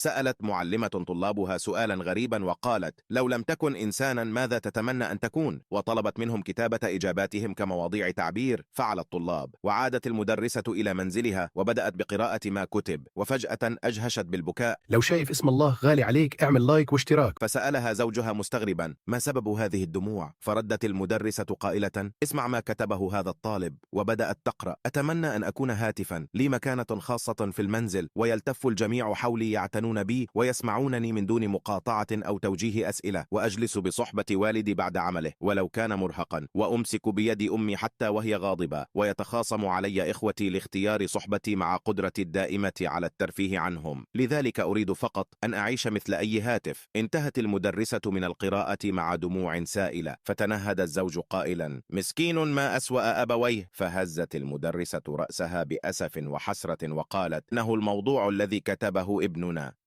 سألت معلمة طلابها سؤالا غريبا وقالت: لو لم تكن إنسانا ماذا تتمنى أن تكون؟ وطلبت منهم كتابة إجاباتهم كمواضيع تعبير. فعل الطلاب. وعادت المدرسة إلى منزلها وبدأت بقراءة ما كتب، وفجأة أجهشت بالبكاء. لو شايف اسم الله غالي عليك اعمل لايك واشتراك. فسألها زوجها مستغربا: ما سبب هذه الدموع؟ فردت المدرسة قائلة: اسمع ما كتبه هذا الطالب. وبدأت تقرأ: أتمنى أن أكون هاتفا، لي مكانة خاصة في المنزل، ويلتف الجميع حولي يعتنون بي ويسمعونني من دون مقاطعة أو توجيه أسئلة، وأجلس بصحبة والدي بعد عمله ولو كان مرهقا، وأمسك بيد أمي حتى وهي غاضبة، ويتخاصم علي إخوتي لاختيار صحبتي مع قدرتي الدائمة على الترفيه عنهم، لذلك أريد فقط أن أعيش مثل أي هاتف. انتهت المدرسة من القراءة مع دموع سائلة، فتنهد الزوج قائلا: مسكين ما أسوأ أبويه. فهزت المدرسة رأسها بأسف وحسرة وقالت: إنه الموضوع الذي كتبه ابننا.